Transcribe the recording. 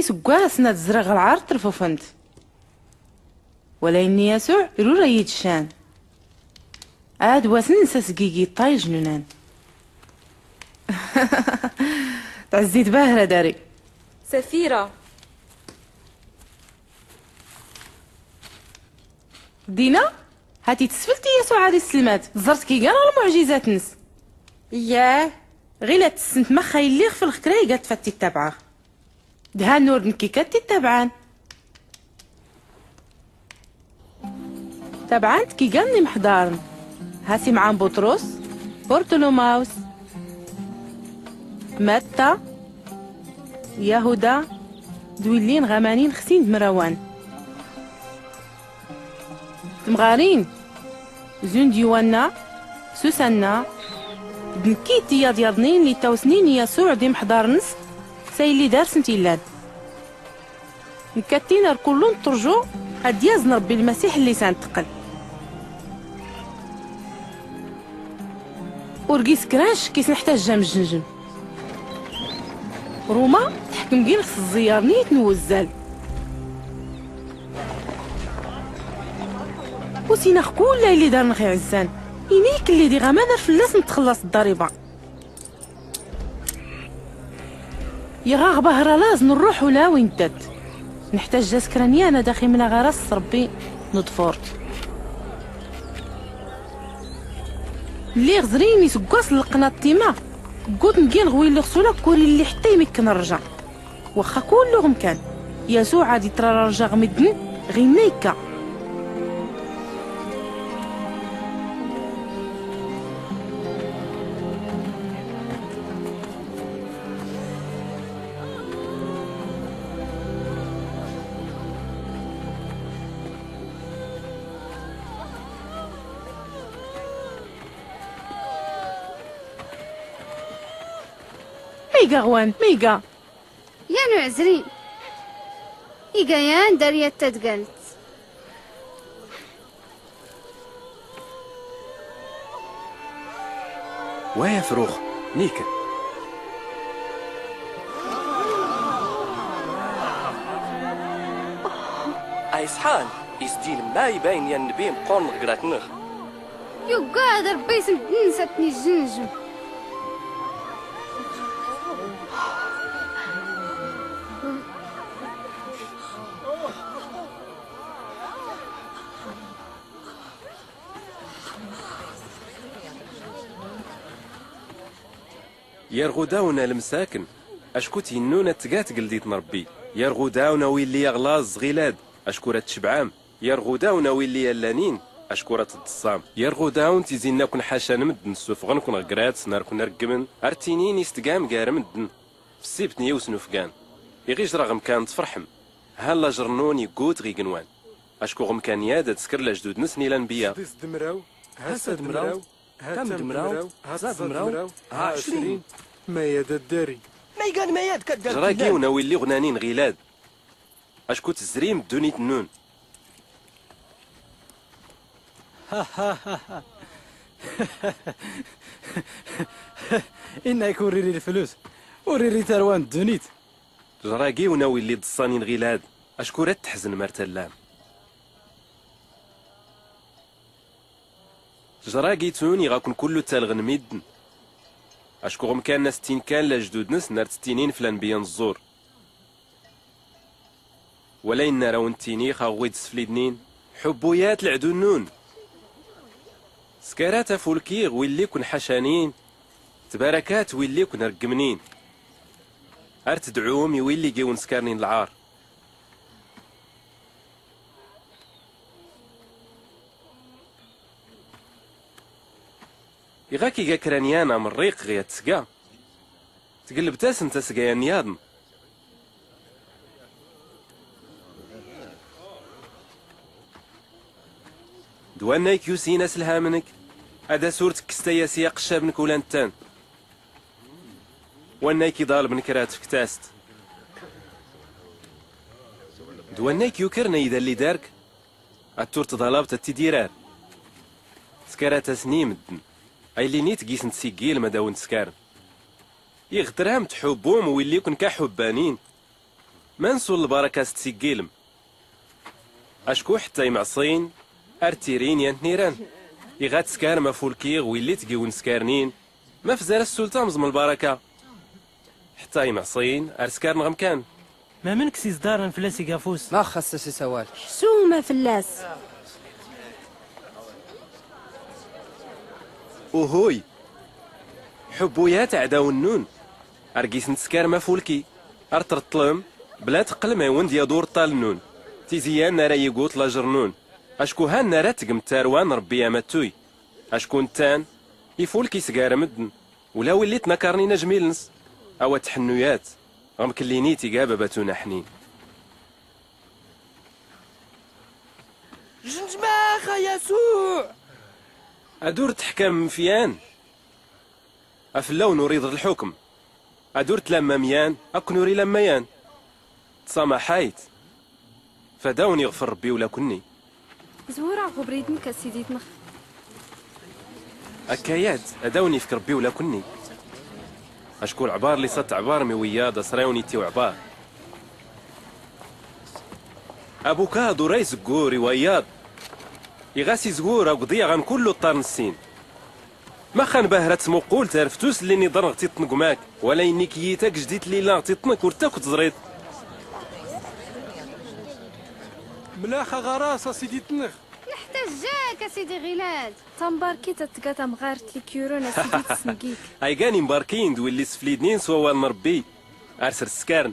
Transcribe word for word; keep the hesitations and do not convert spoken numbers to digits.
Isggwasen ad-zreɣ ɣer lɛar trfufent. Walaynni yasuɛ rura-yi-d ccan. Ad-wasen s-asgigi ṭṭay jnunan. Tɛzzi-t bahra dari. Safira. Dina, hati tsflt i yasuɛ ad-isslmat, tẓrt kigan ɣer lmuɛjizat-ns. Iyah. Ɣilad tssnt max a-y-lliɣ flɣ kra iga tfat-t-id-tabɛaɣ. Dhan ur d-nkki kan t-id-tabɛan. Tabɛan-t kigan n-imḥḍarn. Ha-s imɛan Buṭrus, Burṭulumaws, Matta, Yahuda, d-willin ɣamanin xsin d-mrawan. Tmɣarin, zund Yuwanna, Susanna, d-nkki d-tiyaḍ yaḍnin lli ttawsnin i yasuɛ d-imḥḍarn-ns, s-a-y-lliɣ dar-snt illan. Nkka-ttin ar kullu nṭṭrju ad-d-yazn Ṛebbi lmasiḥ lli s-a-nttqql. Ur gis kra n-ckis nḥtajja mjnjm. Ṛuma tḥkm gin ɣ-s ẓẓiyar niyt n-wuzzal. Usin-aɣ kull a-y-lliɣ dar-nɣ iɛzzan. Ini-k lli diɣ aman ar fllas ntxllas ḍḍariba. Iɣ-aɣ bahra laẓ nruḥ ula a-wi-ntad. Nḥtajja s-kra n-yan ad-aɣ-imla ɣaras s-Ṛebbi n-uḍfurt. Lliɣ zrin isggwas lqna ṭṭima. Ggutn gin ɣwilli ɣ-s ula ur illi ḥtta imikkn ṛṛja. Waxxa kullu ɣ-mkan, yasuɛ ad-iṭṭrar ṛṛja ɣ-mddn ɣinna ikka. Mayga ɣwan, mayga? Yan uɛzrin. Iga yan dar yat tadgalt. Wa ya frux, nik. Ay sḥan, isdin ma ibayn yan nbi mqqurn ɣ grat-nneɣ. Yuggad Ṛebbi s mddn s-at-nijnjm. Yar ɣudawn a lmsakn, acku tynnun ad tga tgldit n Ṛebbi. Yar ɣudawn a willi aɣ laẓ ɣilad, acku rad tcbɛam. Yar ɣudawn a willi allanin, acku rad tḍṣam. Yar ɣudawn tizi nna kwn ḥacan mddn ssufɣn kwn ɣ grat snar kwn rggmn, ar ttinin istgam gar mddn. Fssibt n yiwsn ufgan. Iɣ ijra ɣ mkan tfrḥm. Ha lajr nnun iggut ɣ ignwan. Acku ɣ mkan yad ad skr lajdud nsn i lanbiya. Sdis d mraw, ha s d mraw, ha tam d mraw, ha tẓa d mraw, ha ɛcrin. Mayad a ddari. Maygan mayad kaddar. Jragi wn a willi ɣnanin ɣilad. Acku tzrim ddunit nnun. Inna ik ur iri lflus, ur iri tarwa n ddunit. Jragi wn a willi ḍṣanin ɣilad, acku rad tḥznm ar tallam. Jragi tun iɣ akwn kullu ttalɣn middn. Acku ɣ mkan a s ttin kan lajdud nsn ar ttinin f lanbiya n ẓẓur. Wala inna ar awn ttini xaɣ wi d sflidnin, ḥubbu yat lɛdu nnun. Skarat afulki ɣ willi kwn ḥacanin, tbarakat willi kwn rggmnin. Ar tdɛum i willi giwn skarnin lɛar. Iɣ ak iga kra n yan amrriq ɣ yat tsga. Tglbt asn tasga yan yaḍn. D wanna ik yusin aslham nk, ad as ur tkkst ayasi aqccab nk ula nttan. Wanna ik iḍalb nk ra tfkt ast. D wanna ik yukr n aydalli dark, ad tur tḍalbt ad tidirar. Skarat asn i mddn, aylli nit gisn tsigil ma d awn tskarn. Iɣ tram tḥubbum willi kwn ka ḥubbanin. Mans ur lbaraka s-tsiggilm. Acku ḥtta imɛṣin ar-tirin yan-tniran. Iɣ ad-tskarm afulki ɣwilli tgiwn skarnin, mafzar assulta mẓm lbaraka. Ḥtta imɛṣin ar-skarn ɣ-mkan. Mamnk s-izḍarn flas igafus? Max xas-as isawal? Ḥsuma flas. Uhuy. Ḥubbuyat aɛdawn-nnun. Ar-gisn tskarm afulki. Ar-trṭlm bla tqqlm i-wn-d-yaḍu rṭṭal-nnun. Tizi-yan nara yiguṭ laǧr-nnun. Acku han nara tgm tarwa n-rbbi amattuy. Acku nttan ifulki sgar-mddn. Ula willi tnakarnin ajmil-ns. Awa tḥnnuyat ɣ-mkllini tiga babatun aḥnin. Jnjmax a yasuɛ. Ad ur tḥkamm f-yan. Afllawn ur iḍr lḥukm. Ad ur tlammam yan akkn ur ilamma yan. Tsamaḥayt. Fad-awn-iɣfr rbbi ula kunni. Zwur-aɣ ɣ-ubrid-nk a sidi-tnx. Akka-yad ad-awn-ifk rbbi ula kunni. Acku lɛbar liṣa tɛbarm i-wiyyaḍ asra-awn-itti uɛbar. Abukaḍ ur-a-izggur i-wayyaḍ. Iɣ-as-izgur agwḍi aɣan kullu ṭṭar n-ssin. Max anbahra tsmuqqult ar-ftus llin-iḍrn ɣ-tiṭṭn gma-k wala innik-iyi-t agjdit llilan ɣ-tiṭṭn-k ur-takk-tẓriḍ. Mlax aɣaras a sidi-tnx. Nḥtajjak a sidi ɣilad. Tambarkit ad-tga tamɣart likyurun a sidi-tsngik. Aygan imbarkin d-willi sflidnin s-wawal n-rbbi. Ar-srskarn.